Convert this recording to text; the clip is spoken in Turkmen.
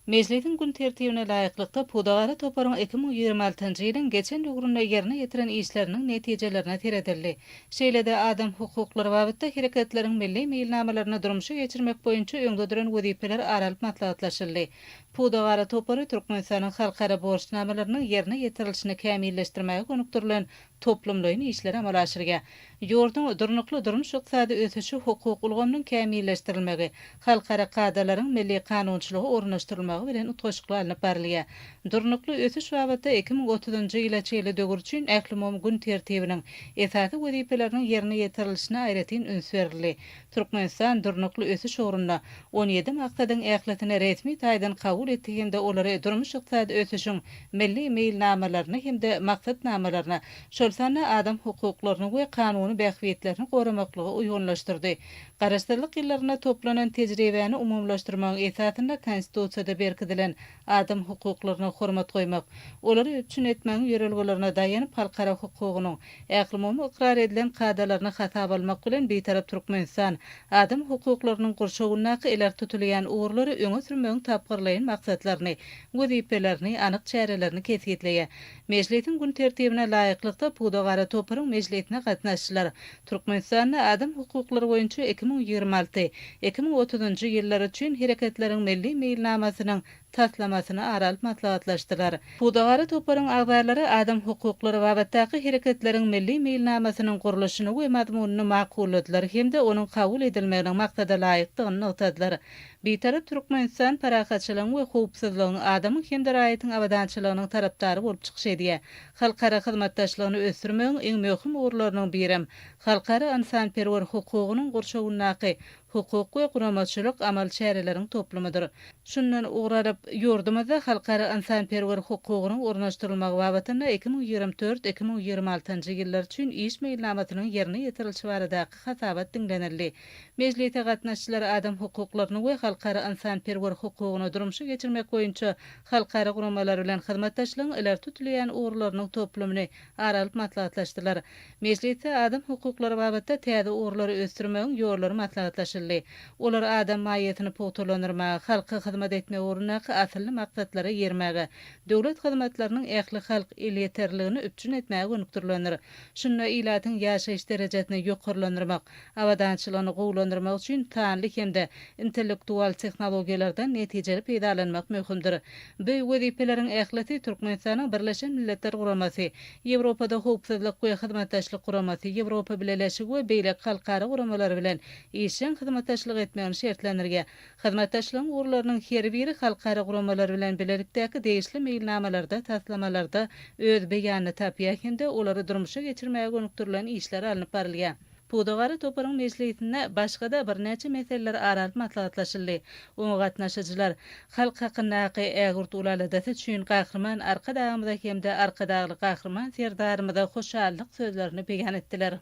Mejlisiň gün tertibine laýyklykda, pudagara toparyň 2026-njy ýylyň geçen döwründe ýerine ýetiren işleriniň netijelerine seredildi. Şeýle-de adam hukuklary babatda hereketleriň milli meýilnamalaryny durmuşa geçirmek boýunça öňde duran wezipeler ara alyp maslahatlaşyldy. Pudagara topary Türkmenistanyň halkara borçnamalarynyň ýerine ýetirilişini kämilleşdirmäge gönükdirilen toplumlaýyn işleri amala aşyrýar. Ýurduň durnukly durmuş-ykdysady ösüşi hukuk ulgamynyň kämilleşdirilmegi, halkara kadalaryň milli kanunçylyga ornaşdyrylmagy bilen utgaşykly alnyp barylýar. Durnukly ösüş babatda 2030-njy ýyla çenli döwür üçin ählumumy gün tertibiniň esasy wezipeleriniň ýerine ýetirilişine aýratyn üns berildi. Türkmenistan durnukly ösüş ugrunda on ýedi maksadyň ählisini resmi taýdan kabul etdi hem-de olary durmuş-ykdysady ösüşiň milli meýilnamalaryna hem-de maksatnamalaryna, şol sanda adam hukuklaryny we kanuny bähbitlerini goramaklyga uýgunlaşdyrdy. Garaşsyzlyk ýyllarynda toplanan tejribäni umumylaşdyrmagyň esasynda Konstitusiýada berkidilen adam hukuklaryna hormat goýmak, olary üpjün etmegiň ýörelgelerine daýanyp halkara hukugynyň Ählumumy ykrar edilen kadalaryny hasaba almak bilen, Bitarap Türkmenistan adam hukuklarynyň gurşawyndaky ileri tutulýan ugurlary öňe sürmegiň tapgyrlaýyn maksatlaryny, wezipelerini, anyk çärelerini kesgitleýär. Mejlisiň gün tertibine laýyklykda, pudagara toparyň mejlisine gatnaşyjylar Türkmenistanda adam hukuklary boýunça 2026, 2030-njy ýyllar üçin Hereketleriň milli meýilnamasynyň taslamasyny ara alyp maslahatlaşdylar. Pudagara toparyň agzalary adam hukuklary babatdaky hereketleriň milli meýilnamasynyň gurluşyny we mazmunyny makulladylar hem-de onuň kabul edilmeginiň maksadalaýykdygyny nygtadylar. Bitarap Türkmenistan parahatçylygyň we howpsuzlygyň, adamyň hem-de raýatyň abadançylygynyň tarapdary bolup çykyş edýär. Halkara hyzmatdaşlygyny ösdürmegiň iň möhüm ugurlarynyň birem halkara ynsanperwer hukugynyň gurşawyndaky hukuk we guramaçylyk amaly çäreleriň toplumydyr. Şundan ugur alyp, ýurdumyzda halkara ynsanperwer hukugynyň ornaşdyrylmagy babatynda 2024, 2026-njy ýyllar üçin iş meýilnamasynyň ýerine ýetirilişi baradaky hasabat diňlenildi. Mejlise gatnaşyjylar adam hukuklaryny we halkara ynsanperwer hukugyny durmuşa geçirmek boýunça halkara guramalary bilen hyzmatdaşlygyň ileri tutulýan ugurlarynyň toplumyny ara alyp maslahatlaşdylar. Mejlisde adam hukuklary babatda täze ugurlary ösdürmegiň ýollary maslahatlaşyldy. Olar adam maýasyny pugtalandyrmaga, halka hyzmat etmek ugrundaky asylly maksatlara ýermäge, döwlet hyzmatlarynyň ählihalk elýeterliligini üpjün etmäge gönükdirilendir. Şunda ilatyň ýaşaýyş derejesini ýokarlandyrmak, abadançylygyny gowulandyrmak üçin sanly hem-de intellektual tehnologiýalardan netijeli peýdalanmak möhümdir. Bu wezipeleriň ählisi Türkmenistanyň Birleşen Milletler Guramasy, Ýewropada Howpsuzlyk we Hyzmatdaşlyk Guramasy, Ýewropa Bileleşigi we beýleki halkara guramalary bilen işjeň hyzmatdaşlyk etmegini şertlendirýär. Hyzmatdaşlygyň ugurlarynyň her biri halkara guramalary bilen bilelikdäki degişli meýilnamalarda, taslamalarda öz beýanyny tapýar hem-de olary durmuşa geçirmäge gönükdirilen işler alnyp barylýar. Pudagara toparyň mejlisinde başga-da birnäçe meseleler ara alyp maslahatlaşyldy. Oňa gatnaşyjylar halk hakyndaky ägirt uly aladasy üçin Gahryman Arkadagymyza hem-de Arkadagly Gahryman Serdarymyza hoşallyk sözlerini beýan etdiler.